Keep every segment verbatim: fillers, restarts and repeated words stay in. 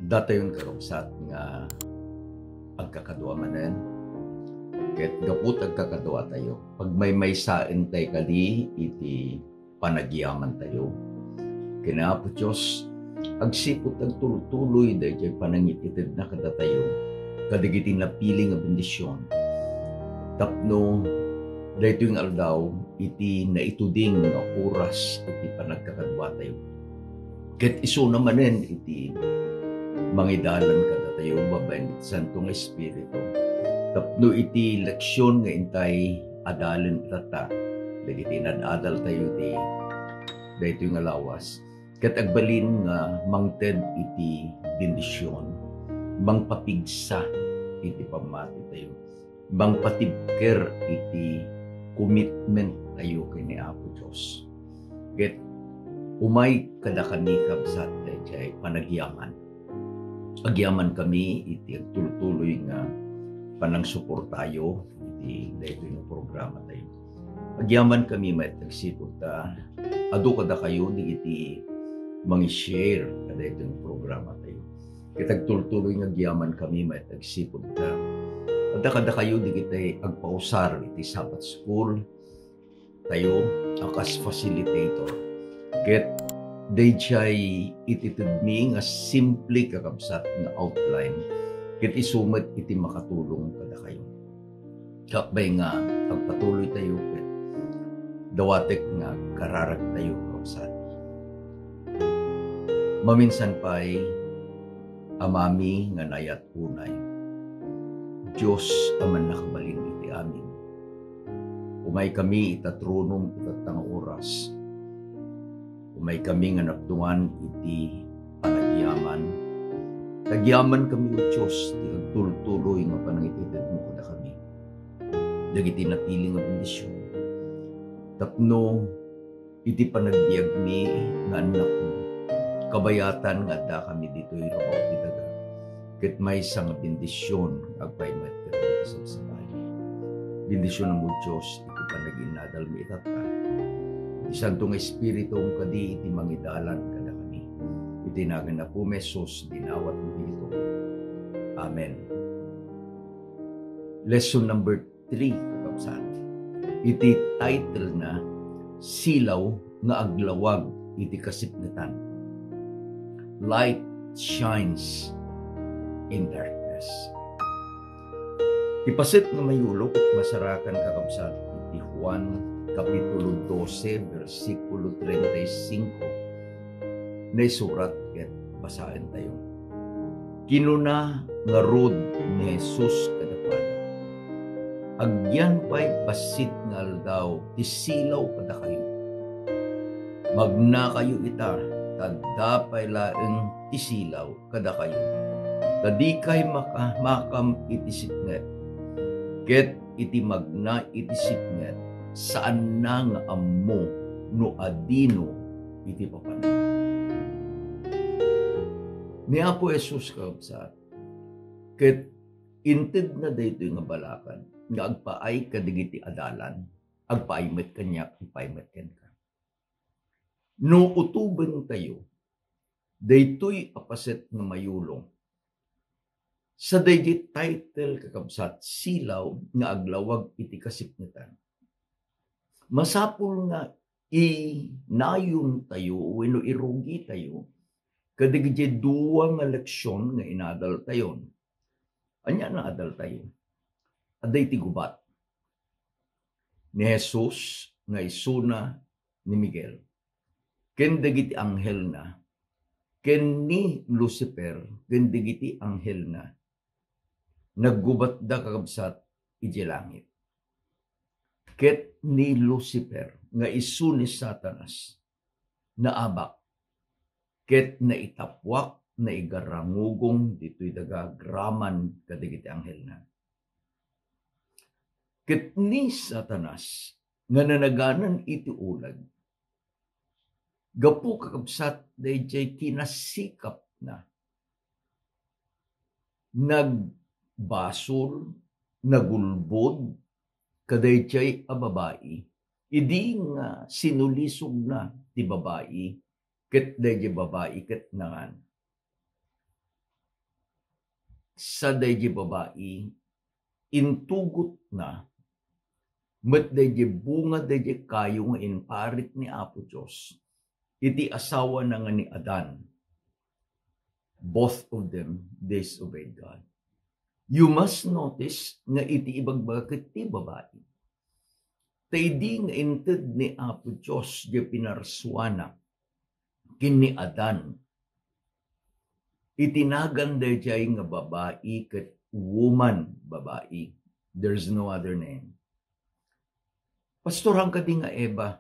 Datayon, kakabsat, nga agkakadua manen, ket gapu ta agkakadua tayo, pagmaymaysaen tay kadi iti panagyaman tayo ken Apo Dios, agsipud ta agtultuloy daytoy panangititedna kadatayo kadagiti napili nga bendision. Tapno daytoy nga aldaw iti naituding nga oras iti panagkakadua tayo. Ket isuna manen iti mangidalan kadatayo babaen iti Santo nga Espiritu. Tapno iti leksion nga intay adalen itatta, dagiti inad-adal tayo iti daytoy nga lawas, ket agbalin nga mangted iti bendision, mangpapigsa iti pammati tayo, mangpatibker iti commitment tayo ken ni Apo Dios. Ket umay kadakami, kabsat, daydiay panagyaman. Agyaman kami iti agtultuloy nga panangsuportayo iti daytoy nga programa tayo. Agyaman kami met agsipud ta adu kadakayo dagiti mangi-share kadaytoy nga programa tayo. Ket agtultuloy nga agyaman kami met agsipud ta adda kadakayo dagiti agpausar iti Sabbath School tayo a kas facilitator. Ket daydiay ititedmi nga simple, kakabsat, nga outline, ket isu met iti makatulong kadakayo. Sakbay nga agpatuloy tayo ket dawatek nga agkararag tayo, kakabsat. Maminsan pay, Amami nga naayat unay, Dios a mannakabalin iti amin, umaykami ita tronom itatta nga oras. Umaykami nga napdungan iti panagyaman. Agyamankami, O Dios, ti agtultuloy nga panangitedmo kadakami dagiti napili nga bendision, tapno iti panagbiagmi nga annakmo, kabayatan nga addakami ditoy rabaw ti daga, ket maysa nga bendision nga agpaymet kadagiti sabsabali. Bendisionanmo, Dios, iti panag-innadalmi itatta. Iti Santo nga Espiritum kadi iti mangidalan kadakami. Iti nagan Apomi Jesus, dinawatmi ditoy. Amen. Lesson number three, kakabsat. Iti title na, Silaw nga Aglawag iti Kasipngetan. Light shines in darkness. Ti paset nga mayulo ket masarakan, kakabsat, iti Juan Kapitulo dose, bersikulo treinta y cinco, naisurat ket basaentayo. Kinuna ngarud ni Jesus kadakuada, "Agyan pay bassit nga aldaw ti silaw kadakayo. Magnakayo ita, ta adda pay laeng ti silaw kadakayo, ta dikay makamakam iti sipnget. Ket iti magna iti sipnget, saanna nga ammo no adino iti papanna." Ni Apo Jesus, kakabsat, ket intedna daytoy nga balakad nga agpaay kadagiti adalan, agpaay met kaniak, agpaay met kenka. No utobentayo daytoy a paset nga mayulo, sa daydi title, kakabsat, Silaw nga Aglawag iti Kasipngetan, masapul nga inayontayo wenno irugitayo kadagiti dua nga leksion nga inadaltayon. Ania nga adaltayo? Adda iti gubat ni Jesus nga isuna ni Miguel, ken dagiti anghelna, ken ni Lucifer ken dagiti anghelna. Naggubatda, kakabsat, idiay langit. Ket ni Lucifer nga isu ni Satanas, naabak, ket naitappuak, naigarangugong ditoy daga agraman kadagiti anghelna. Ket ni Satanas nga nanaganan iti uleg, gapu, kakabsat, daydiay kinasikapna, nagbasol, nagulbod kadaydiay a babai, idi nga sinulisogna ti babai, ket daydiay babai ket nangan, sa daydi babai, intugotna met daydi bunga daydi kayo nga imparit ni Apo Dios iti asawana nga ni Adan. Both of them disobeyed God. You must notice nga iti ibagbaga ket ti babai, ta idi nga inted ni Apo Dios diay pinarsuana ken ni Adan, iti nagan daydiay nga babai ket woman, babai. There's no other name. Pastor, han kadi nga Eva?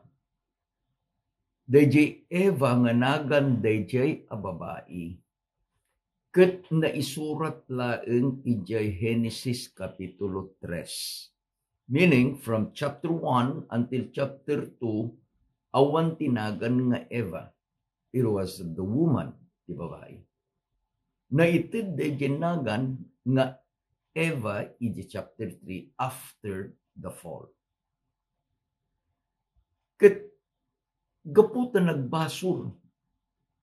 Daydiay Eva nga nagan daydiay a babai ket naisurat laeng idiay Genesis Kapitulo tres. Meaning, from chapter one until chapter two, awan ti nagan nga Eva. It was the woman, ti babai. Naited daydiay nagan nga Eva idiay chapter three after the fall. Ket gapu ta nagbasol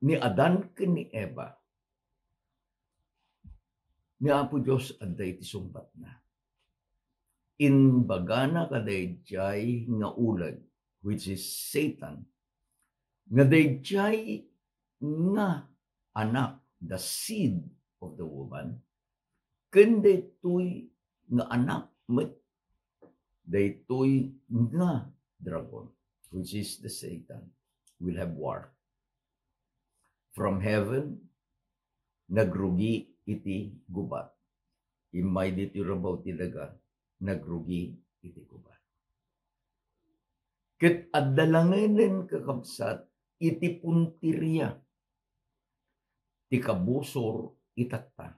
ni Adan ken ni Eva, ni Apo Dios adda iti sungbatna. Imbagana kadaydiay nga uleg, which is Satan, nga daydiay nga anak, the seed of the woman, ken daytoy nga anak met daytoy nga dragon, which is the Satan, will have war. From heaven, nagrugi iti gubat. Immay ditoy rabaw ti daga, nagrugi iti gubat. Ket adda langenen, kakabsat, iti puntiria ti kabusor itatta.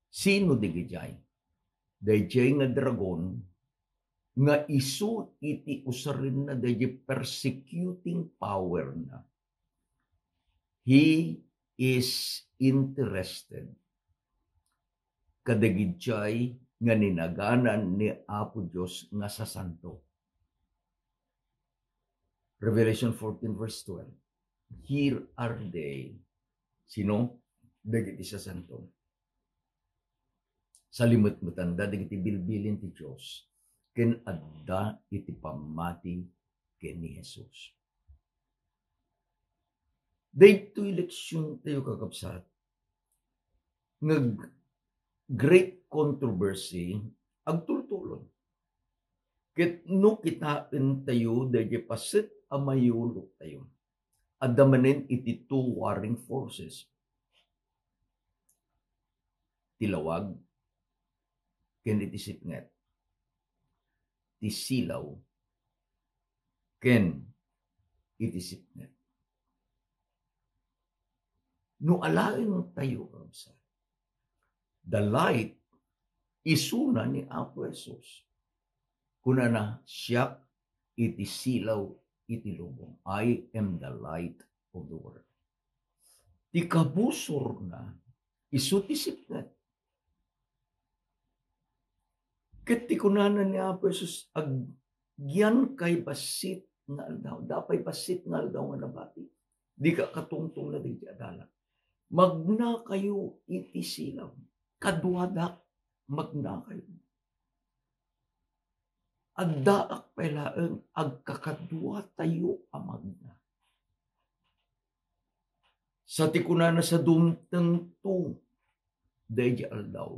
Sino dagidiay? Daydiay nga dragon nga isu iti usarenna daydiay persecuting powerna. He is interested kadagidiay nga ninaganan ni Apo Dios nga sasanto. Revelation fourteen verse twelve. Here are they. Sino? Dagiti sasanto. Salimetmetanda dagiti bilbilin ti Dios ken adda iti pammati ken ni Jesus. Daytoy leksion tayo, kakabsat, nga great controversy agtultulon. Ket no kitaen tayo daydi paset a mayulok tayo, adda manen iti two warring forces. Ti lawag ken iti sipnget. Ti silaw ken iti sipnget. No alaen tayo, kabsat, the light, isuna ni Apo Jesus. Kunana, "Siak iti silaw iti lubong." I am the light of the world. Ti kabusorna, isu ti sipnget. Ket ti kunana ni Apo Jesus, "Agyan kay bassit nga aldaw." Dapay bassit nga aldaw nga nabati. Dika katungtong na dagiti adalan. Magnakayo iti silaw. Kaduadak, magnakayo. Addaak pay laeng, agkakaduatayo a magna. Sa ti kunana, sa dumtengto daydi aldaw,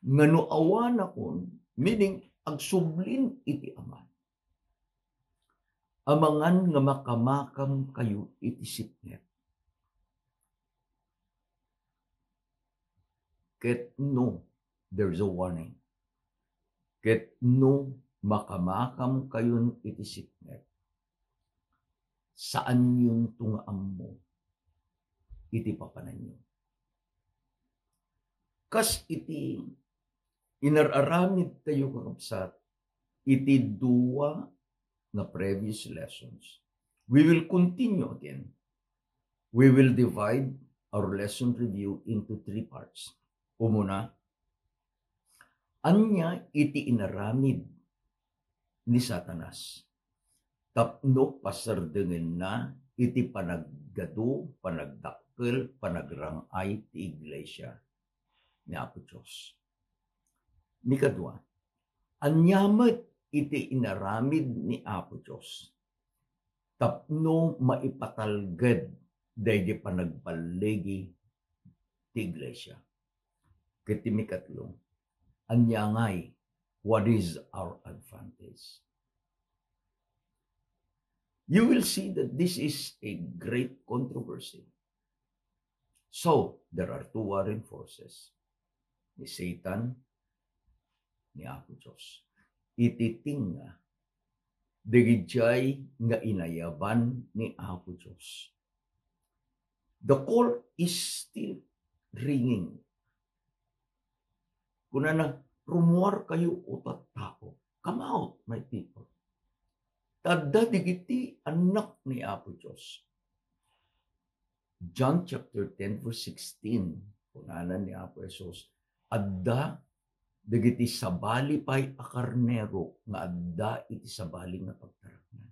nga no awanakon, meaning agsublin iti Ama, amangan nga makamakam kayo iti sipnget. Ket no, there's a warning. Ket no makamakam kayon iti sipnget, saanyonto nga ammo iti papananyo. Kas iti inar-aramid tayo, kakabsat, iti dua nga previous lessons, we will continue again. We will divide our lesson review into three parts. Umuna, ania iti inaramid ni Satanas tapno paserdengenna iti panaggadu, panagdakkel, panagrang-ay ti iglesia? ni Apo Dios. Mikadua, ania met iti inaramid ni Apo Dios tapno maipatalged daydi panagballigi ti iglesia? Ket ti mikatlo, ania ngay, what is our advantage? You will see that this is a great controversy. So, there are two warring forces, ni Satan, ni Apo Dios. Iti tengnga, dagidiay nga inayaban ni Apo Dios. The call is still ringing. Kunana, "Rummuar kayo, o tattao." Come out, my people. Ta adda dagiti annak ni Apo Dios. John chapter ten, verse sixteen, kunana ni Apo Jesus, "Adda dagiti sabali pay a karnero nga adda iti sabali nga pagtaraknan."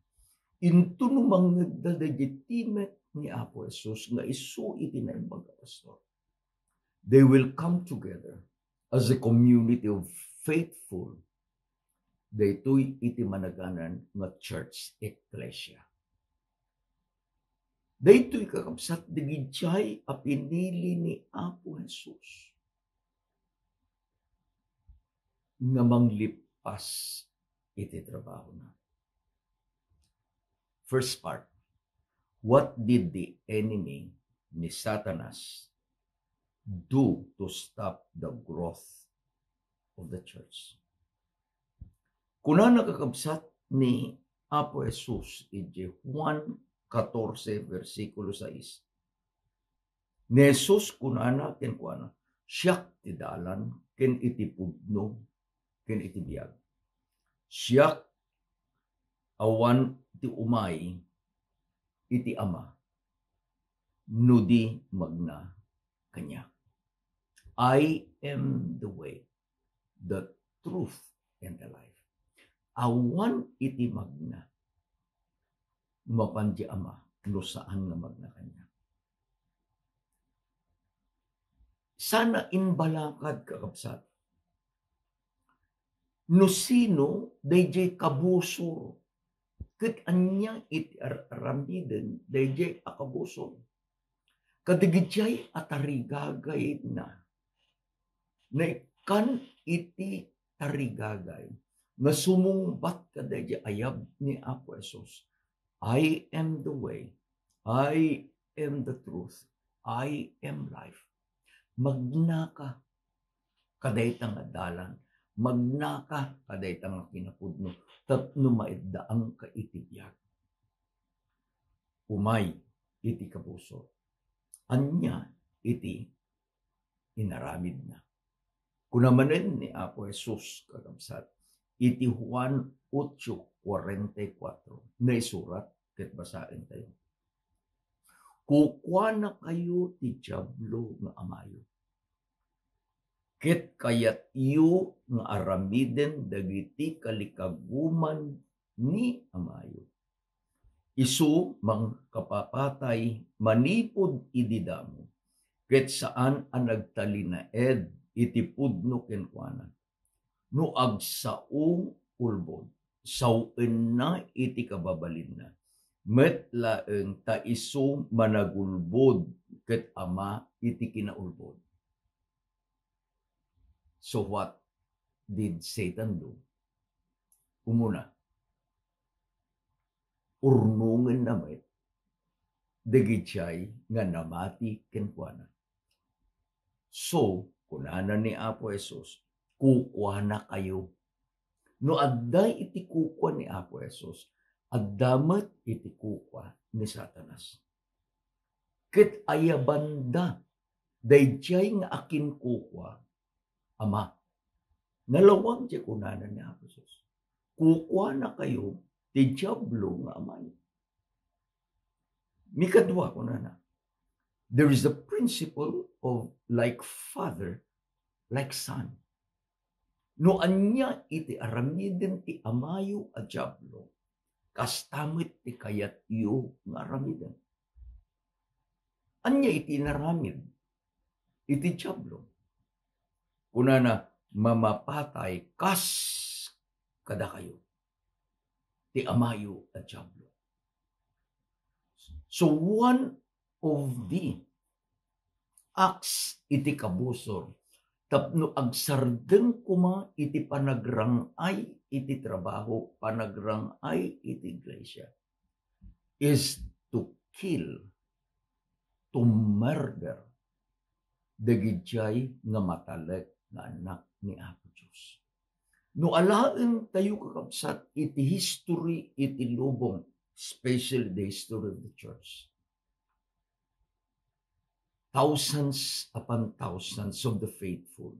Inton no mangngegda dagiti met ni Apo Jesus nga isu iti naimbag a pastor, they will come together as a community of faithful. Daytoy iti managanan nga church, ecclesia. Daytoy, kakabsat, dagidiay a pinili ni Apo Jesus nga manglippas iti trabahona. First part, what did the enemy ni Satanas do to stop the growth of the church? Kunana, kakabsat, ni Apo Jesus iti Juan katorse, bersikulo sais. Ni Jesus kunana kenkuana, "Siak ti dalan ken iti pudno ken iti biag. Siak awan ti umay iti Ama no di magna kaniak." "I am the way, the truth, and the life." Awan iti magna mapan ti Ama no saan nga magna kaniak. Sana imbalakad, kakabsat. No sino daydiay kabusor, ket ania iti ar-, aramiden daydiay a kabusor? Kadagidiay a tarigagayna, naikkan iti tarigagay nga sumungbat kadaydiay ayab ni Apo Jesus, "I am the way, I am the truth, I am life." Magnaka kadayta nga dalan, magnaka kadayta nga kinapudno, tapno maiddaanka iti biag. Umay iti kabusor. Ania iti inaramidna? Kuna manen ni Apo Jesus, kakabsat, iti Juan ocho cuarenta y cuatro, naisurat ket basaentayo. Kukuanakayo ti Diablo nga amayo, ket kayatyo nga aramiden dagiti kalikaguman ni amayo. Isu mangkapapatay manipud idi damo, ket saan a nagtalinaed iti pudno kenkuana. No agsao, ulbod, sawenna iti kababalinna, met laeng ta isu managulbod ket ama iti kinaulbod. So what did Satan do? Umuna, urnongenna met dagidiay nga namati kenkuana. So, kunana ni Apo Jesus, "Kukuanakayo." No adda iti kukua ni Apo Jesus, adda met iti kukua ni Satanas. Ket ayabanda daydiay nga akinkukua, Ama. Nalawag ti kunana ni Apo Jesus, "Kukuanakayo ti Diablo nga amayo." Mikadua, kunana, there is the principle of like father, like son. No ania iti aramiden ti amayo a Diablo, kasta met ti kayatyo nga aramiden. Ania iti inaramid iti Diablo? Kunana, "Mamapatay kas kadakayo ti amayo a Diablo." So, one of the acts iti kabusor tapno agsardeng koma iti panagrang-ay iti trabaho, panagrang-ay iti iglesia, is to kill, to murder dagidiay nga matalek nga annak ni Apo Dios. No alaentayo, kakabsat, iti history iti lubong, especially the history of the church, thousands upon thousands of the faithful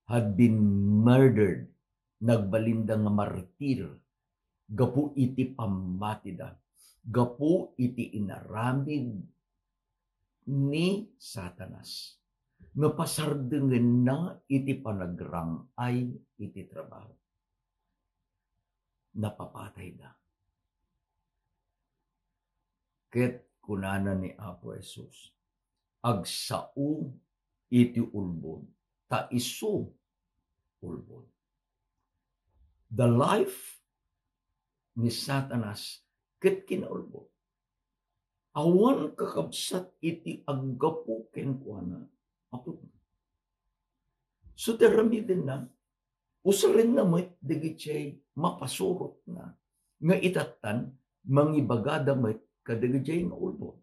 had been murdered, nagbalinda nga martir gapu iti pammatida, gapu iti inaramid ni Satanas. Napasardengenna iti panagrang-ay iti trabaho. Napapatayda. Ket kunana ni Apo Jesus, "Agsao iti ulbod, ta isu ulbod." The life ni Satanas ket kinaulbod. Awan, kakabsat, iti aggapu kenkuana a pudno. So, ti aramidenna, usarenna met dagiti mapasurotna nga itattan, mangibagada met kadagiti nga ulbod.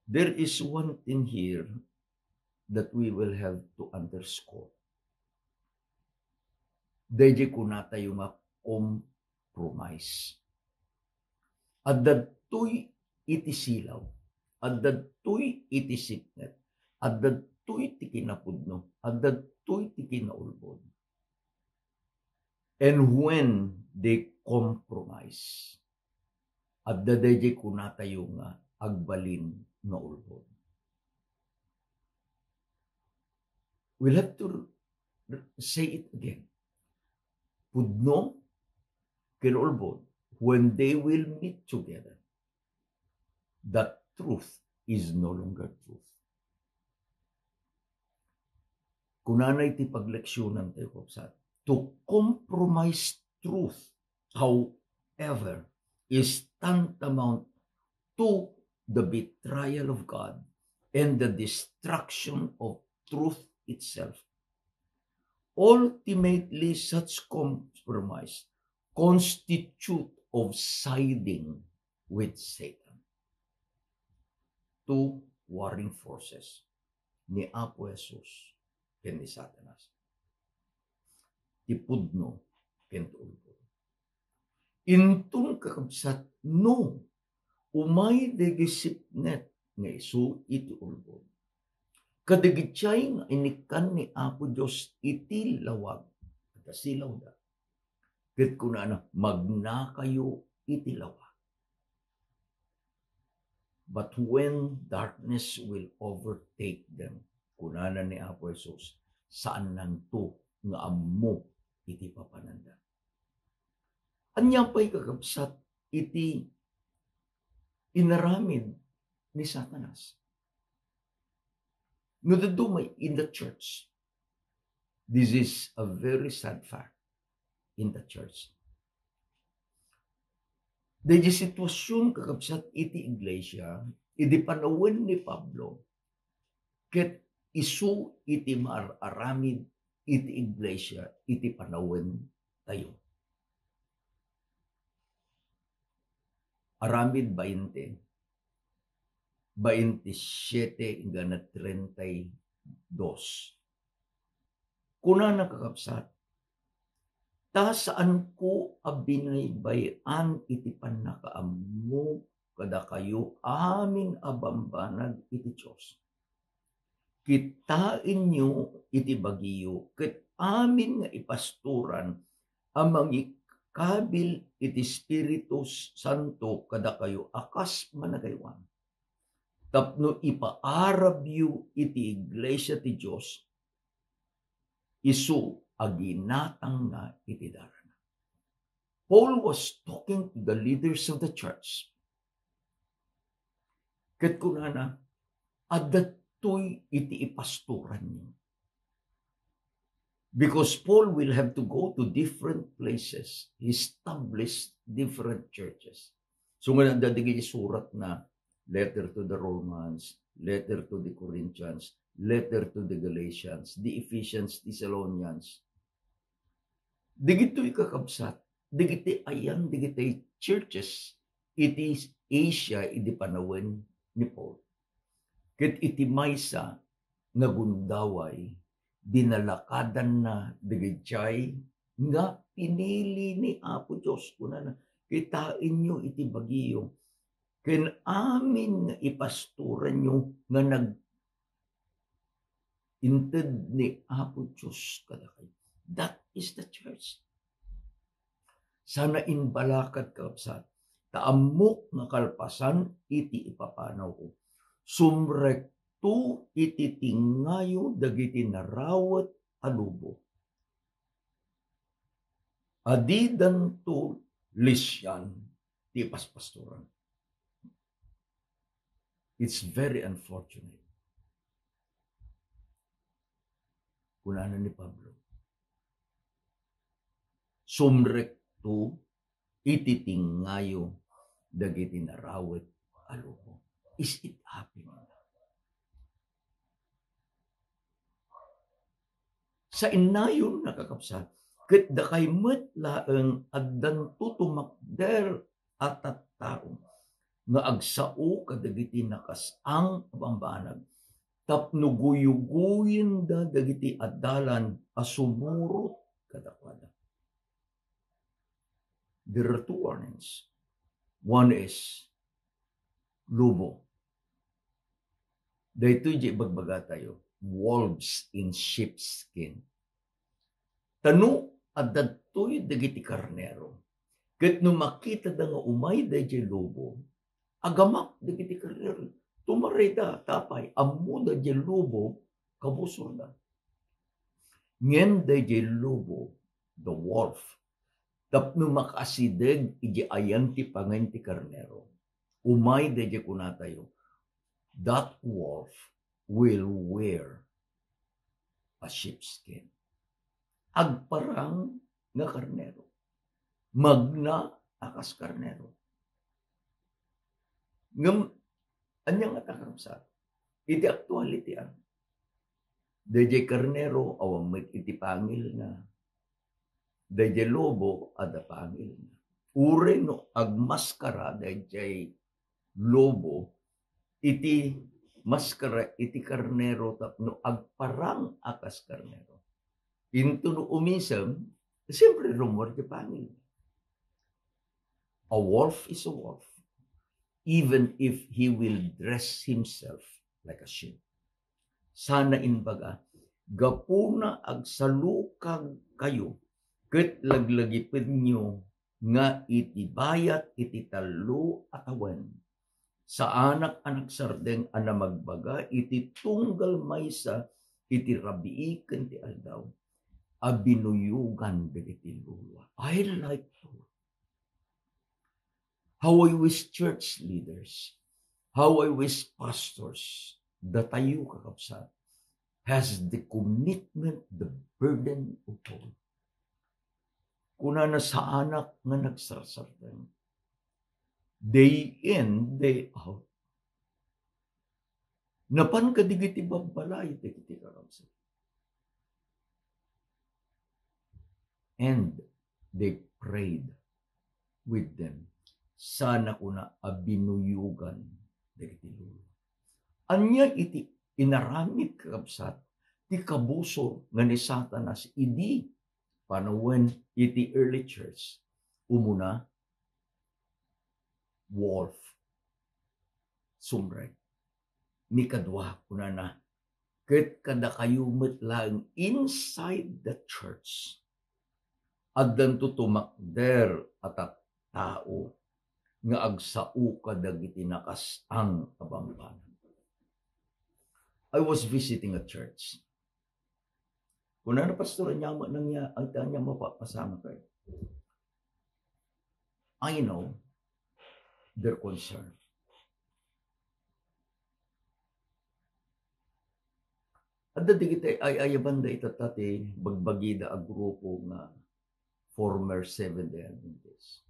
There is one thing here that we will have to underscore. Daydi kunatayo nga compromise. Adda ditoy iti silaw, adda ditoy iti sipnget, adda ditoy ti kinapudno, adda ditoy ti kinaulbod. And when they compromise, adda daydi kunatayo nga agbalin nga ulbod. We'll have to say it again. Pudno ken ulbod, when they will meet together, that truth is no longer truth. Kunana iti pagleksionantayo, kakabsat, to compromise truth, however, is tantamount to the betrayal of God and the destruction of truth itself. Ultimately, such compromise constitute of siding with Satan. Two warring forces, ni Apo Jesus ken ni Satanas. Ti pudno ken ti ulbod. Inton, kakabsat, no umay dagiti sipnget nga isu iti ulbod, kadagiti nga inikkan ni Apo Dios iti lawag, adda silawda. Ket kunana, "Magnakayo iti lawag." But when darkness will overtake them, kunana ni Apo Jesus, saannanto nga ammo iti papananda. Ania pay, kakabsat, iti inaramid ni Satanas? No dadduma in the church, this is a very sad fact in the church. Daydi sitwasion, kakabsat, iti iglesia, idi panawen ni Pablo, ket isu iti maar-aramid iti iglesia iti panawen tayo. Aramid bainte, baintisiete inggana treinta y dos. Kunana, kakabsat, "Ta saanko a binaybay-an iti pannakaammo kadakayo amin a bambanag iti Dios. Kitaenyo iti bagiyo ket amin nga ipastoran a mangikabil iti Espiritu Santo kadakayo a kas managaywan, tapno ipaarabyo iti iglesia ti Dios, isu a ginatangna iti darana." Paul was talking to the leaders of the church. Ket kunana, adda daytoy iti ipastoranyo. Because Paul will have to go to different places. He established different churches. So, nga nagdadigiti surat na letter to the Romans, letter to the Corinthians, letter to the Galatians, the Ephesians, Thessalonians. Digitoy kakabsat, digiti ayan, digiti churches iti Asia, idi panawen ni Paul. Ket iti maysa nga gundaway, dinalakadanna dagijay nga pinili ni Apo Dios. Kunana, "Kitaenyo iti bagiyo, ken amin nga ipastoranyo nga nag-, inted ni Apo Dios kadakayo." That is the church. Sana imbalakad, kakabsat, ta ammok nga kalpasan iti ipapanawko. Sumrekto iti tingayo dagiti narawet a lobo. Adidanto lisian ti paspastoran. It's very unfortunate. Kunana ni Pablo, "Sumrekto iti tingayo dagiti narawet a lobo." Is it happening? Sainnayon, kakabsat, ket dakay met laeng addanto tumakder a tattao nga agsao kadagiti nakasang a bambanag tapno guyuguyenda dagiti adalan a sumurot kadakuada. There are two warnings. One is lobo. Daytoy diay ibagbagatayo, wolves in sheepskin. Ta no adda dagiti karnero, ket no makitada nga umay daydiay lobo, agamak dagiti karnero. Tumarayda, ta apay, ammoda diay lobo, kabusorda. Ngem daydiay lobo, the wolf, tapno makaasideg iti ayan ti pangen ti karnero, umay daydiay kunatayo, that wolf will wear a sheepskin. Agparang nga karnero. Magna a kas karnero. Ngem, ania nga takabsat? Iti actuality, ah. Daydiay karnero, awan met iti pangilna. Daydiay lobo, adda pangilna. Uray no agmaskara daydiay lobo, iti maskara iti karnero tapno agparang a kas karnero. Into no umisem, siyempre, rummuar ti pangil. A wolf is a wolf, even if he will dress himself like a sheep. Sana imbaga, gapuna agsalukagkayo, ket laglagipenyo nga iti bayat iti tallo a tawen, saanak a nagsardeng a namagbaga iti tunggal maysa iti rabii ken ti aldaw a binuyogan dagiti lolo. I like to. How I wish church leaders, how I wish pastors, datayo, kakabsat, has the commitment, the burden of Paul. Kunana, saanak nga nagsarsardeng. Day in, day out. Napan kadagiti babbalay dagiti kakabsat. And they prayed with them. Sana kuna a binuyogan dagiti lolo. Ania iti inaramid, kakabsat, ti kabusor nga ni Satanas idi panawen iti early church? Umuna, wolf. Sumrek. Ni kadua, kunana, ket kadakayo met laeng inside the church, addanto tumakder a tattao nga agsao kadagiti nakasang a bambanag. I was visiting a church. Kunana, Pastor, ania met nangyari, ania met papasamak? I know their concern. Adda dagiti ay-ayabanda itatta ti bagbagida a grupo nga former Seventh-day Adventist.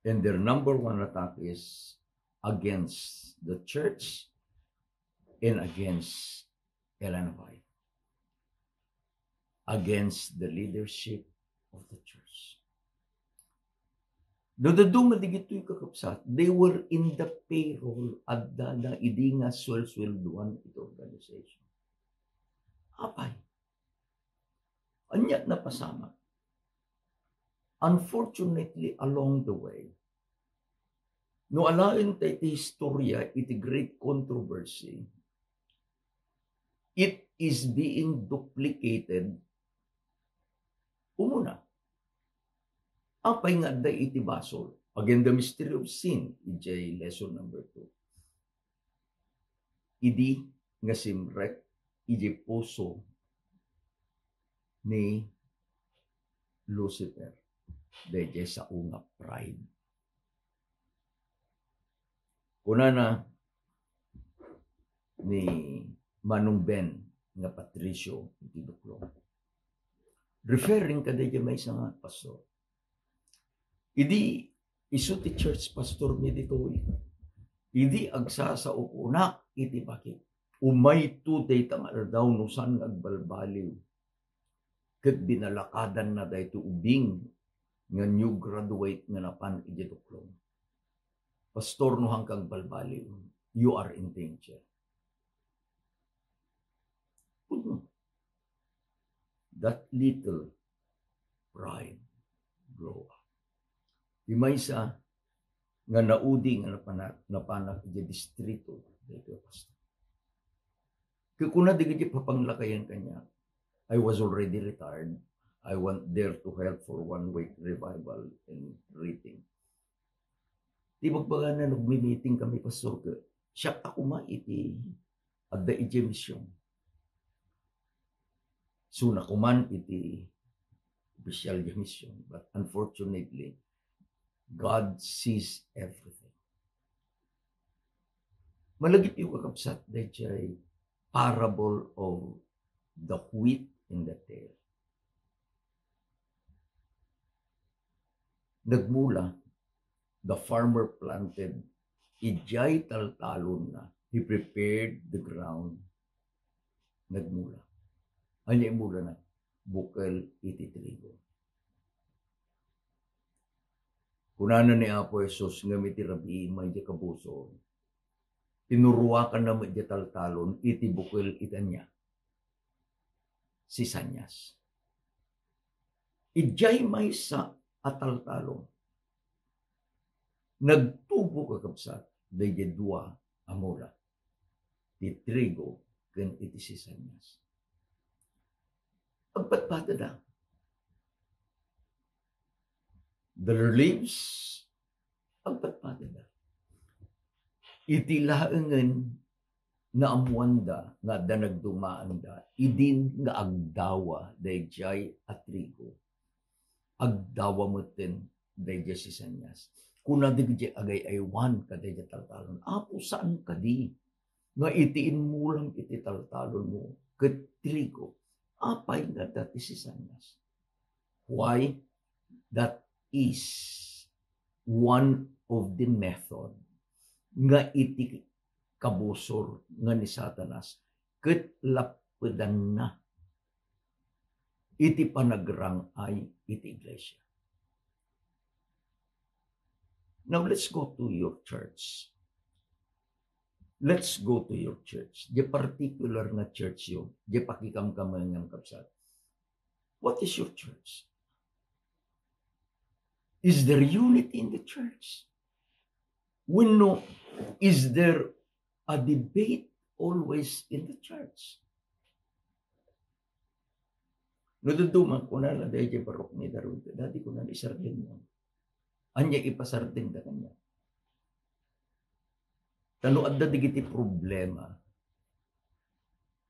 And their number one attack is against the church and against Ellen White, against the leadership of the church. No dadduma dagitoy, kakabsat, they were in the payroll, adda na idi nga suwelsueldoan iti organization. Apay? Ania napasamak? Unfortunately, along the way, no alaen tayo ti historia iti great controversy, it is being duplicated umuna. Apay nga adda iti basol? Again, the mystery of sin, idiay lesson number two. Idi nga simrek iti puso ni Lucifer, daydiay sao nga pride. Kunana ni Manong Ben nga Patricio iti Duklong, referring kadagidiay maysa nga pastor, idi isu ti church pastor mi ditoy, idi agsasaokonak iti bakit, umayto dayta nga aldaw no saan nga agbalbaliw, ket binalakadanna daytoy ubing nga new graduate nga napan idiay Duklong. "Pastor, no haanka agbalbaliw, you are in danger." Pudno. That little pride grow up. Ti maysa nga naudi nga napana-, napanak idiay distrito, daytoy, pastor. Ket kuna dagiti papanglakayen kaniak, I was already retired. I went there to help for one week revival and reading. Ti bagbagana, nagmi-meeting kami, pastor, ket siak a koma iti adda idiay mission. Isuna koman iti official idiay mission, but unfortunately, God sees everything. Malagipyo, kakabsat, daydiay parable of the wheat and the tare. Nagmula, the farmer planted, idiay taltalonna, he prepared the ground. Nagmula. Ania imulana? Bukel iti trigo. Kunana ni Apo Jesus, ngem iti rabii, idiay kabusor, pinuruakanna met idiay taltalon iti bukel iti ania? Sisanias. Idiay maysa a taltalon, nagtubo, kakabsat, daydiay dua a mula, ti trigo ken iti sisanias. Agpadpadada. The leaves, agpadpadada. Iti laengen, naammoanda nga adda nagdumaenda idin nga agdawa daydiay a trigo, agdawa metten daydiay sisanias. Kuna dagiti agay-aywan kadaydiay taltalon, "Apo, saan kadi nga iti inmulam iti taltalonmo ket trigo, apay nga adda ti sisanias?" Why? That is one of the method nga iti kabusor nga ni Satanas ket lappedanna iti panagrang-ay iti iglesia. Now, let's go to your church. Let's go to your church. Diay particular nga churchyo, diay pakikamkamengam, kabsat. What is your church? Is there unity in the church? Wenno, is there a debate always in the church? No dadduma, kunana daydiay parokmi, "Darwin, dadi," kunana, "isardengmo." Ania ipasardengda kaniak? Ta no adda dagiti problema,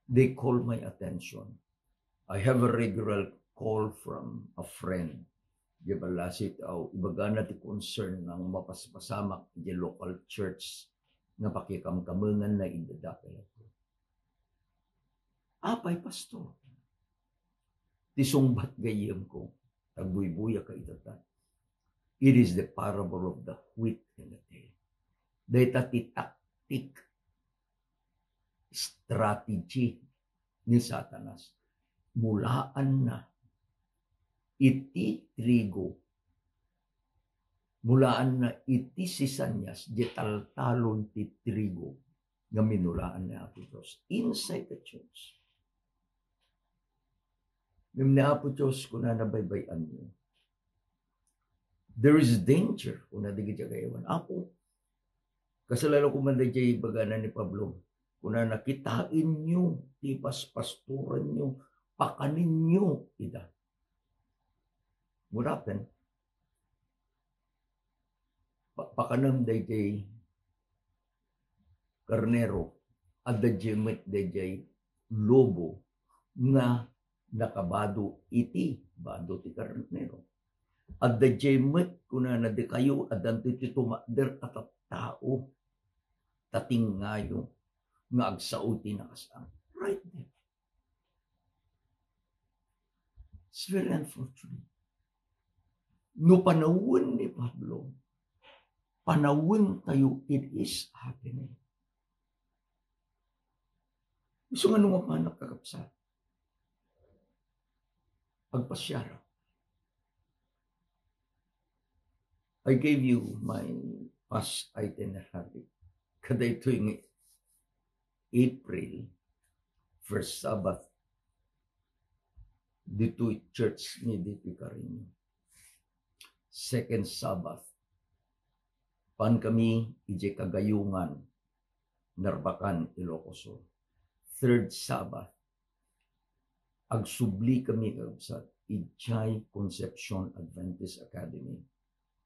they call my attention. I have a regular call from a friend. Diay ballasiw, ibagana ti concern na nga mapaspasamak idiay local church nga pakikamkamenganna iti dakdakkel. Apay, Pastor? Ti sungbat gayyemko, tagbuybuya ka itatta. It is the parable of the wheat and the tare. Dayta ti tactic, strategy ni Satanas. Mulaanna iti trigo. Mulaanna iti sisanias, di taltalon ti trigo nga minulaan ni Apo Dios inside the church. Ngem ni Apo Dios, kunana, baybay-anyo. There is danger, kuna dagiti agaywan. Apo, kasla la koma daydiay ibagana ni Pablo. Kunana, kitaenyo ti paspastoranyo, pakaninyo ida. What happened? Pa-, pakanem daydiay karnero, adda diay met daydiay lobo nga nakabado iti bado ti karnero. Adda diay met, kunana, dakayo, addanto ti tumakder a tattao, tatingayo nga agsao iti nakasaan. Right there. It's very unfortunate. No panawen ni Pablo, panawen tayo, it is happening. Isu nga no mapanak, kakabsat, agpasiarak. I gave you my past itinerary. Kadaytoy nga April, first Sabbath, ditoy church ni ditoy Carino. Second Sabbath, pan kami idiay Cagayungan, Narbacan, Ilocos Sur. Third Sabbath, agsubli kami, kakabsat, idiay Concepcion Adventist Academy,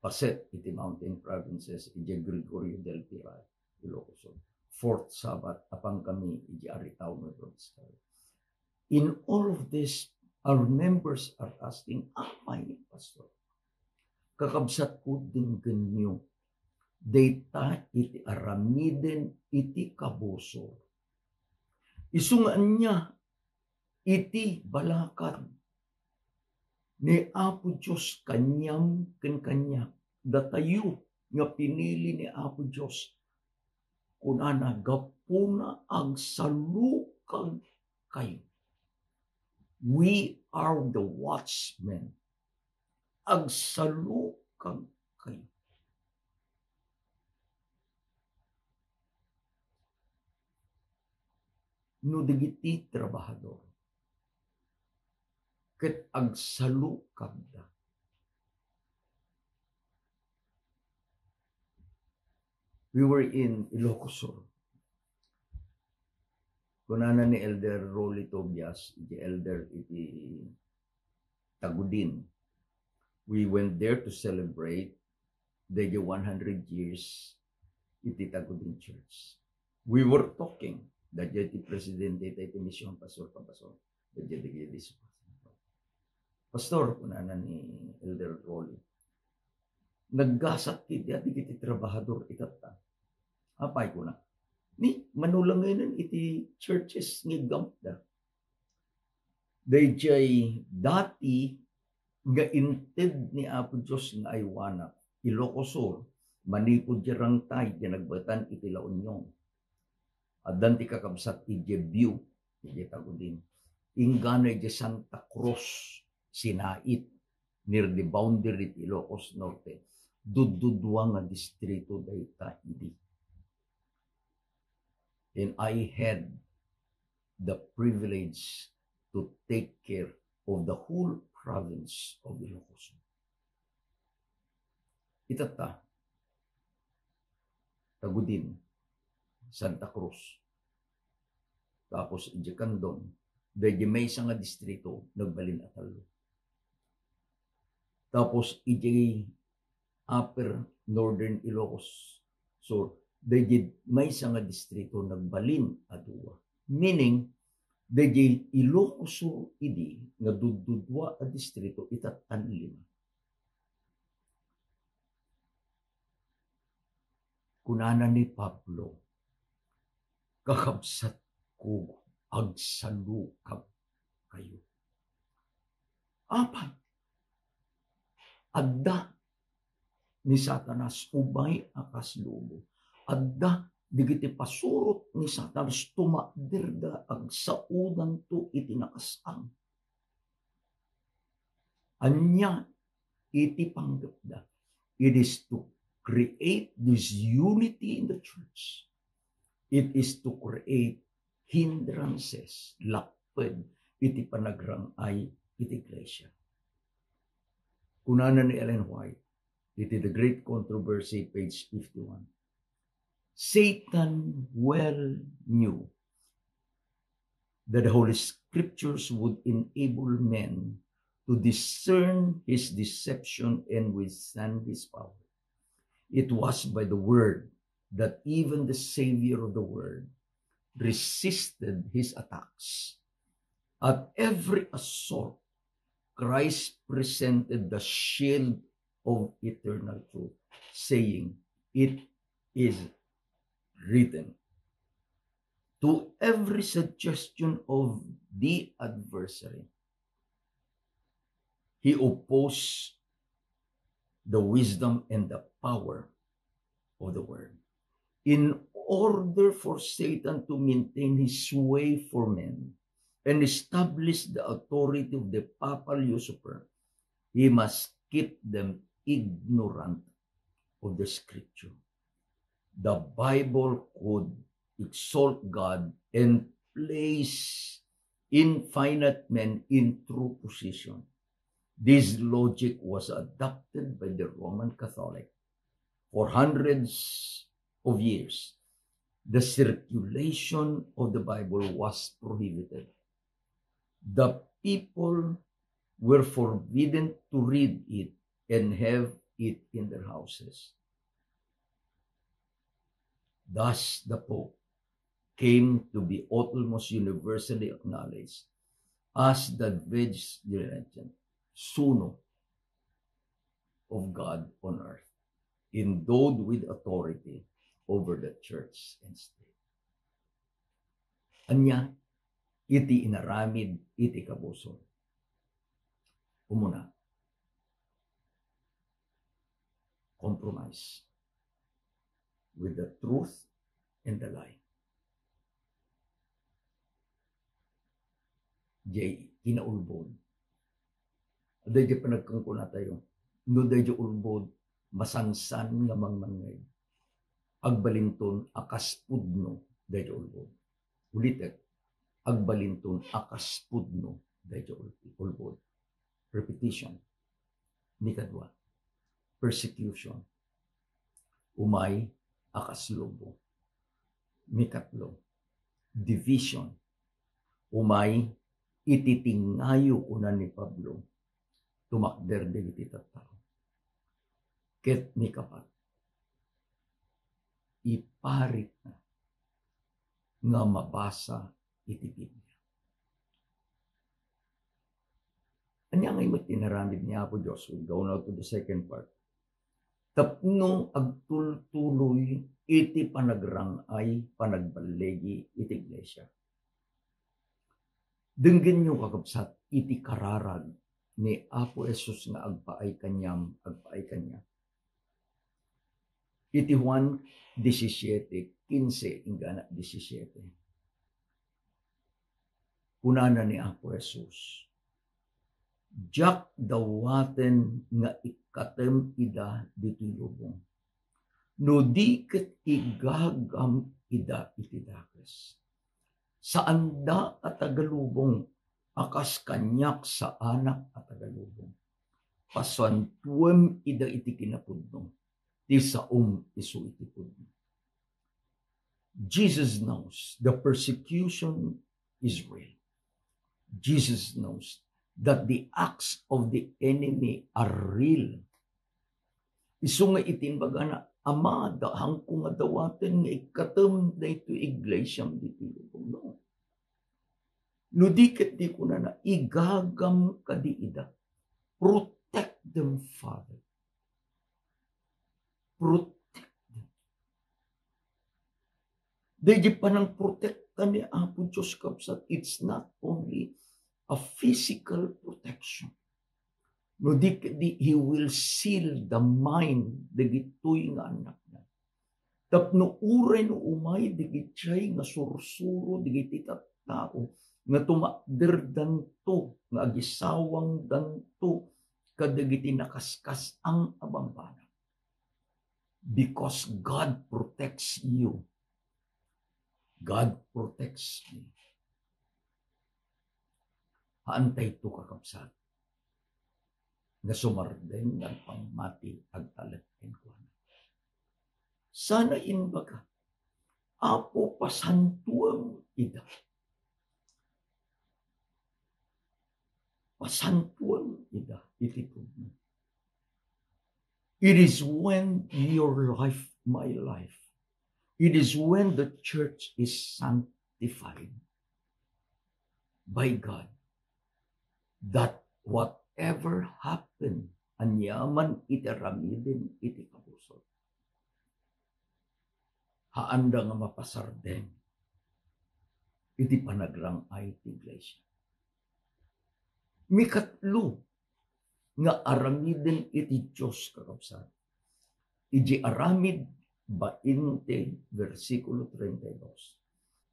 paset iti Mountain Provinces, idiay Gregorio del Pilar, Ilocos Sur. Fourth Sabbath, apan kami idiay Aritao, Nueva Vizcaya. In all of this, our members are asking, "Apay, Pastor?" Kakabsatko, denggenyo, dayta iti aramiden iti kabusor. Isu nga ania iti balakad ni Apo Dios kaniam ken kaniak, datayo nga pinili ni Apo Dios. Kunana, gapuna agsalukag kayo. We are the watchmen. Agsalukag kayo. No dagiti trabahador ket agsalukagda. We were in Ilocos Sur. Kunana ni Elder Rolly Tobias, iti elder iti Tagudin. We went there to celebrate the one hundred years iti Tagudin Church. We were talking, daydiay ti presidente iti mission, Pastor Cabazon. Daydiay, daydiay, Pastor, kunana ni Elder Rolly, naggasat iti, dagiti trabahador itatta. Apay, kuna, ni, manulangenen iti churches nga iggamutda. Daydiay dati nga inted ni Apo Dios nga aywanak, Ilocos Sur, manipud diay rangtay ti nagbetan iti La Union. Addan ti kakabsat idiay view, idiay Tagudin. Inggana idiay Santa Cruz, Sinait, near the boundary ti Ilocos Norte. Duddudua nga distrito dayta idi. And I had the privilege to take care of the whole province of Ilocos. Itatta, Tagudin, Santa Cruz, tapos idiay Candon, daydiay maysa nga distrito, nagbalin a tallo. Tapos idiay Upper Northern Ilocos Sur, daydiay maysa nga distrito, nagbalin a dua. Meaning, daydiay Ilocos Sur idi nga duddudua a distrito, itattan lima. Kunana ni Pablo, "Kakabsatko, agsalukabkayo. Apay? Adda ni Satanas umay a kas lobo. Adda dagiti pasurot ni Satanas, tumakderda, agsaodanto iti nakasang. Ania iti panggepda? It is to create disunity in the church. It is to create hindrances, lapped iti panagrang-ay iti iglesia. Kunana ni Ellen White iti The Great Controversy, page fifty-one, "Satan well knew that the Holy Scriptures would enable men to discern his deception and withstand his power. It was by the word that even the Savior of the world resisted his attacks. At every assault, Christ presented the shield of eternal truth, saying, 'It is written.' To every suggestion of the adversary, he opposed the wisdom and the power of the word." In order for Satan to maintain his sway for men and establish the authority of the papal usurper, he must keep them ignorant of the scripture. The Bible could exalt God and place infinite men in true position. This logic was adopted by the Roman Catholic for hundreds of years. The circulation of the Bible was prohibited. The people were forbidden to read it and have it in their houses. Thus, the Pope came to be almost universally acknowledged as the Vice Regent, Suno of God on earth, endowed with authority over the church and state. Ania iti inaramid iti kabusor? Umuna, compromise with the truth and the lie. Diay kinaulbod. Daydiay panagkunkunatayo, no daydiay ulbod, masansan nga mangmangngeg, agbalinton a kas pudno daydiay ulbod. Ulitek, agbalinton a kas pudno daydiay ul-, ulbod. Repetition. Nikadua, persecution. Umay a kas lobo. Nikatlo, division. Umay iti tingayo, kuna ni Pablo, tumakder dagiti tattao. Ket nikapat, iparitna nga mabasa iti Biblia. Ania ngay met ti inaramid ni Apo Dios? We'll go now to the second part. Tapno agtultuloy iti panagrang-ay, panagballigi iti iglesia. Denggenyo, kakabsat, iti kararag ni Apo Jesus nga agpaay kaniam, agpaay kaniak. Iti Juan disisiete, kinse inggana disisiete, kunana ni Apo Jesus, "Diak dawaten nga ikkatem ida ditoy lubong, no di ket igagam ida iti dakes. Saanda a taga lubong a kas kaniak saanak a taga lubong. Pasuantuem ida iti kinapudno, ti saom isu iti pudno." Jesus knows the persecution is real. Jesus knows that the acts of the enemy are real. Isu nga iti imbagana, "Ama, da-, haanko nga dawaten nga ikkatem daytoy iglesiam ditoy lubong." No. No di ket di kunana, "Igagam kadi ida. Protect them, Father. Protect them." Daydi panangprotect protekta ni Apo Dios, kabsat, it's not only a physical protection. No di, di, He will seal the mind dagitoy nga annakna. Tapno uray no umay dagitoy nga sursuro dagiti tattao nga tumakderdanto, nga agisawangdanto kadagiti nakaskas-ang a bambanag. Because God protects you. God protects me. Haantayto, kakabsat, nga sumardeng nga agpammati agtalek kenkuana. Sana imbaga, Apo, pasantuem ida. Pasantuem ida iti pudno. It is when your life, my life, it is when the church is sanctified by God that whatever happened, aniaman iti aramiden iti kabusor, haanda nga mapasardeng iti panagrang-ay ti iglesia. Mikatlo nga aramiden iti Dios, kakabsat, iti aramid bainte, bersikulo treinta y dos.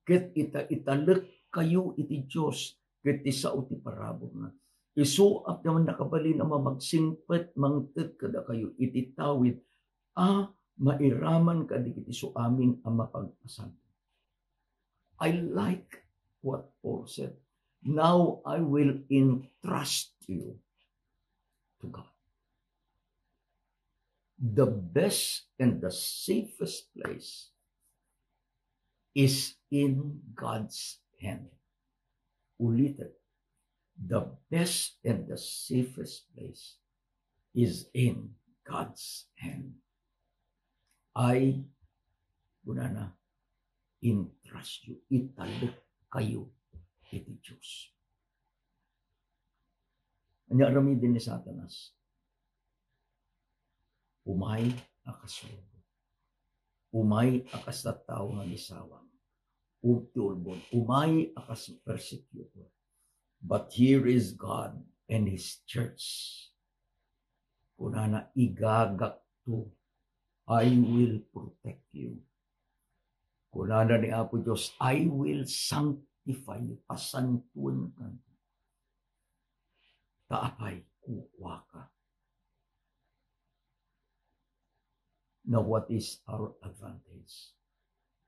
Ket ita, italekkayo iti Dios ket ti sao ti paraburna. Isu a pannakabalin a mamagsingpet mangted kadakayo iti tawid a mairaman kadagiti isu amin a mapagpasanto. I like what Paul said. Now I will entrust you to God. The best and the safest place is in God's hand. Ulitin, the best and the safest place is in God's hand. I, kunana, entrust you, italekkayo iti Dios. Ania aramiden ni Satanas? Umay a kas surbot. Umay a kas tattao nga agisawang. Um, ti ulbod. Umay a kas persecutor. But here is God and His church. Kunana, igagakto. I will protect you. Kunana ni Apo Dios, I will sanctify you. Pasantuenka. Ta apay, kukuaka. Now, what is our advantage?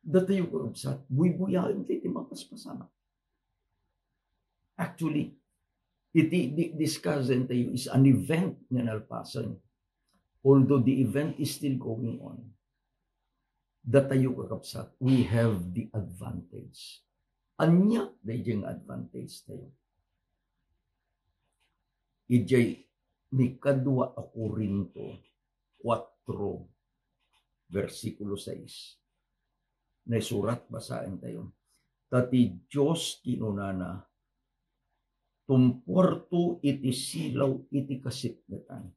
Datayo, kakabsat, buybuyaen tayo ti mapaspasamak. Actually, iti di-, discuss tayo is an event nga nalpasen. Although the event is still going on, datayo, kakabsat, we have the advantage. Ania daydiay nga advantage tayo? Idiay ikadua a Corinto kuatro, bersikulo sais. Naisurat, basaen tayo. Ta ti Dios kinunana, tumpuarto iti silaw iti kasipngetan.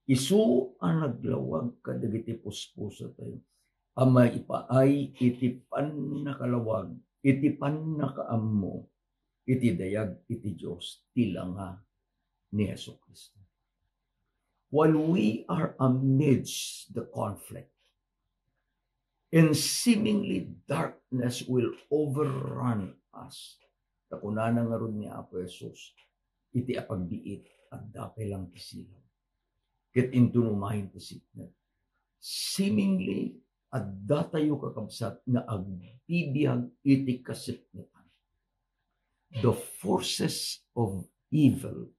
Isu a naglawag kadagiti puspusotayo a maipaay iti pannakalawag, iti pannakaammo, iti dayag iti Dios, ti langa ni Jesu-Cristo. While we are amidst the conflict, and seemingly darkness will overrun us. Ta kunana ngarud ni Apo Jesus, iti apagbiit, adda pay lang ti silaw. Ket inton umayen ti sipnget, seemingly, adda tayo, kakabsat, nga agbibiag iti kasipngetan. The forces of evil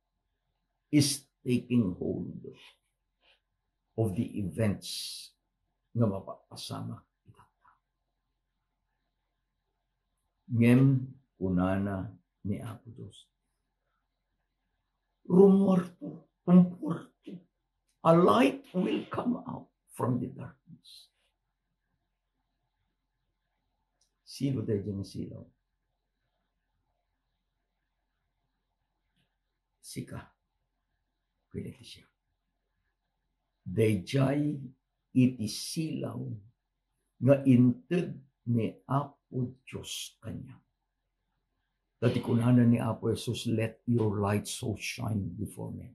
is taking hold of the events nga mapapasamak itatta. Ngem kunana ni Apo Dios, "Rummuarto, tumpuarto. A light will come out from the darkness." Sino daydiay nga silaw? Sika. Ken iti siak. Daydiay iti silaw nga inted ni Apo Apo Dios kaniak. Ta ti kunana ni Apo Jesus, "Let your light so shine before men,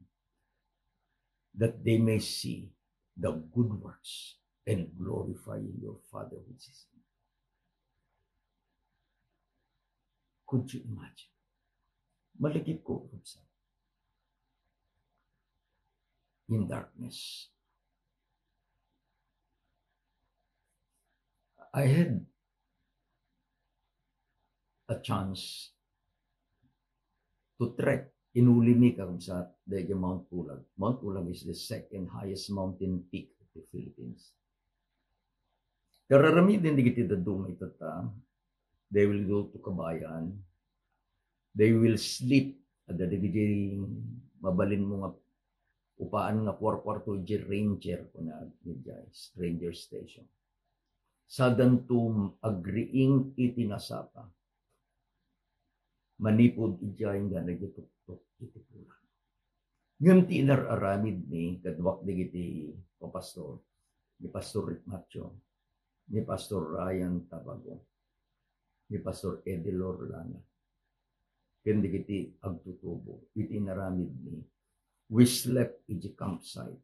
that they may see the good works and glorify your Father which is in heaven." Could you imagine? Malagip ko, kabsat, in darkness. I had a chance to trek. Inulimi, kakabsat, daydi Mount Pulag. Mount Pulag is the second highest mountain peak of the Philippines. Kararamiden dagiti dadduma itatta, they will go to Kabayan. They will sleep. Adda dagiti mabalinmo nga upaan nga kuarkuarto iti ranger, kuna, iti ranger station. Sadanto agriing iti nasapa manipud idiay nga nagitoktok iti pulag. Ngem ti inar-aramidmi kaduak dagiti papastor, ni Pastor Rick Macho, ni Pastor Ryan Tabago, ni Pastor Eddie Lorlana, ken dagiti agtutubo iti inaramidmi, we slept iti campsite.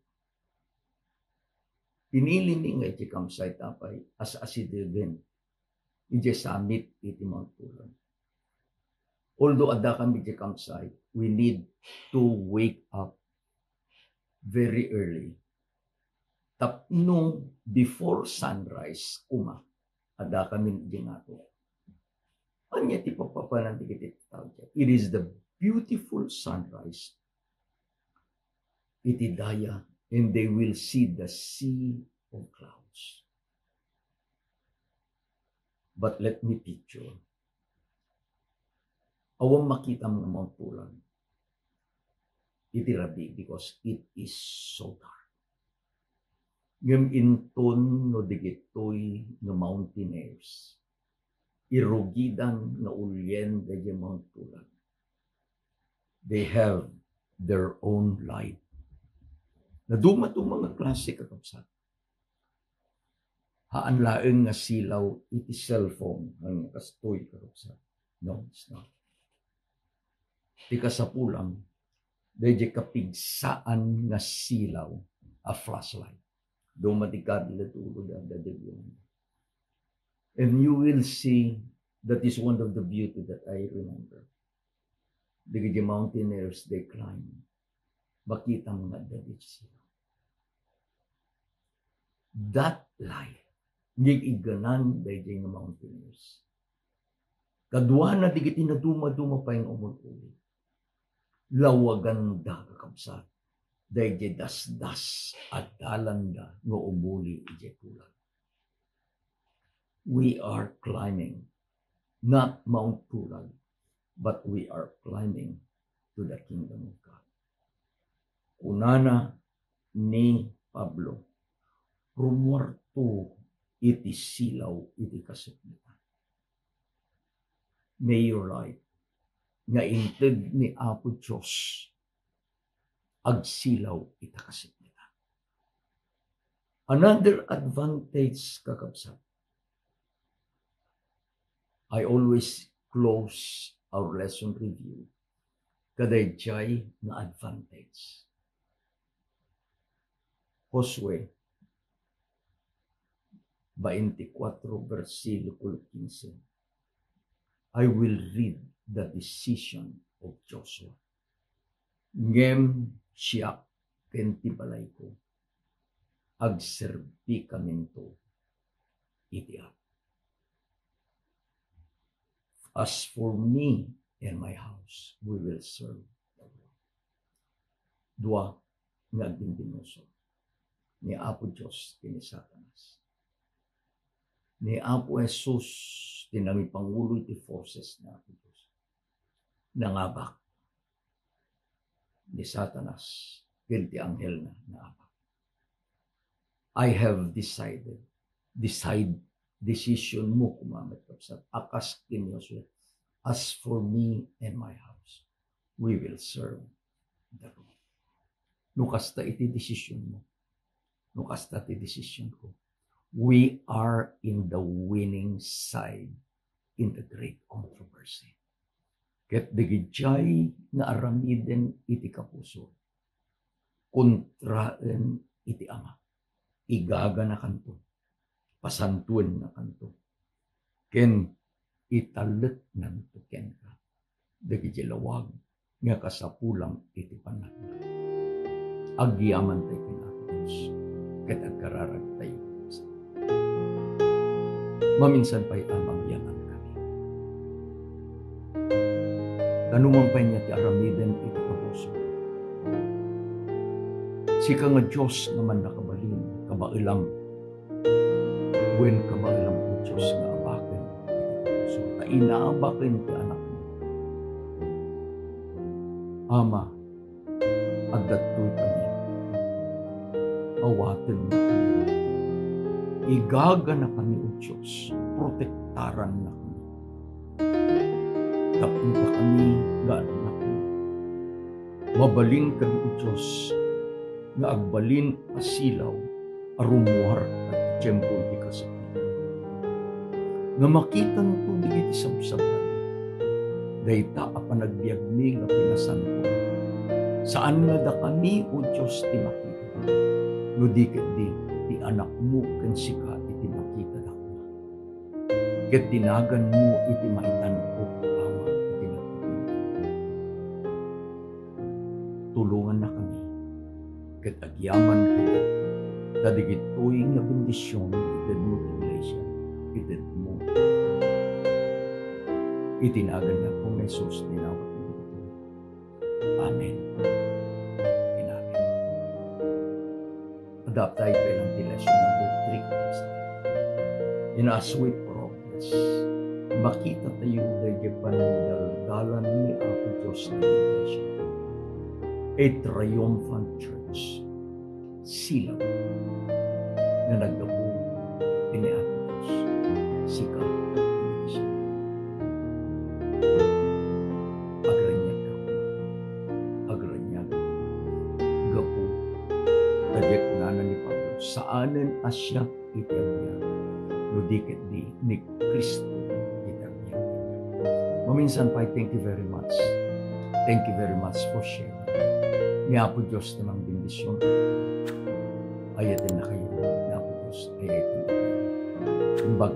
Pinilimi nga iti campsite apay as asidegen iti summit iti Mount Pulag. Although adda kami iti campsite, we need to wake up very early tapno before sunrise koma, adda kami iti ngato. Ania ti papapanan dagiti tao? It is the beautiful sunrise iti daya, and they will see the sea of clouds. But let me picture, awan makitam nga Mount Pulag iti rabii because it is so dark. Ngem inton no dagitoy nga mountaineers, irugidan nga ulien daydi Mount Pulag, they have their own light. Naduma-duma nga klase, kakabsat. Haan laeng nga silaw iti cellphone nga kastoy, kakabsat. No, it's not. Ti kasapulam, daydi kapigsaan nga silaw a flashlight. Duma ti kadlet ulo da, da, da, da. And you will see that is one of the beauty that I remember. Dagiti mountaineers, they climb. Makitam nga adda daydi silaw. That light, nga igganan daydi nga mountaineers. Kaduana dagiti naduma-duma pay nga umul-uli. Lawaganda, kakabsat, daydi dasdas a dalanda nga umuli idiay pulag. We are climbing, not Mount Pulag, but we are climbing to the kingdom of God. Kunana ni Pablo, "Rumuarto iti silaw iti kasipngetan." May your light nga inted ni Apo Dios agsilaw ita kasipngetan. Another advantage, kakabsat, I always close our lesson review kadaydiay nga advantage. Josue twenty-four, versikulo quince, "I will read the decision of Joshua. Ngem siak ken ti balayko, agserbikaminto iti Apo. As for me and my house, we will serve the Lord." Dua nga agbinbinoso ni Apo Dios ken ni Satanas. Ni Apo Jesus ti nangipangulo iti forces ni Apo Dios. Nangabak. Ni Satanas ken ti anghelna, nangabak. "I have decided." Decide, decision mo koma met, kabsat, a kas ken ni Josue, "As for me and my house, we will serve the Lord." No kasta iti decision mo, no kasta ti decision ko, we are in the winning side in the great controversy. Ket dagidiay nga aramiden iti kapuso, kontraen iti Ama, igaganakanto, pasantuennakanto, ken italeknanto kenka dagiti lawag nga kasapulam iti panagna. Agyamantay ken Apo Dios, ket agkararagtay. Maminsan pay a magyaman kami. Kanuman pay niya ti aramiden iti kapuso. Sika nga Dios nga mannakabalin, kabaelam. Wen kabaelam, O Dios, nga abaken iti kapuso, ta inabaken ti Anakmo. Ama, adda toy kami. Awatenna kami. Igagana kami, O Dios, protektaranna kami. Tapno kami nga annakmo. Mabalin kami, O Dios, nga agbalin a silaw a rummuar iti tiempo iti kasakit. Nga makitanto dagiti sabsabali. Dayta a panagbiagmi nga pinasanto. Saan nga dakami, O Dios, ti makita. No di ketdi, ti Anakmo ken sika iti makita dakami. Ket ti naganmo iti maitan-ok, Ama, iti nagtitinda. Tulongannakami, ket agyaman kami, ta dagitoy nga bendision itedmo ti iglesia, itedmo. Iti naganna, Apo, nga Jesus, ti nawat. Amen. Amen. Adda tayo kailan ti lesson number three. And as we progress, makita tayo daydi panangidaldalan ni Apo Dios ti iglesia. A triumphant church. Silaw nga naggapu ken ni Apo Dios. Sika, iglesia. Agraniag gapuna. Agraniag gapu. Daydiay kunana ni Pablo, saanen a siak iti agbiag, no di ketdi ni Cristo iti agbiag. Maminsan pay, thank you very much. Thank you very much for sharing. Ni Apo Dios ti mangbendision. Ayatennakayo ni Apo Dios. Ayatennakayo. Imbag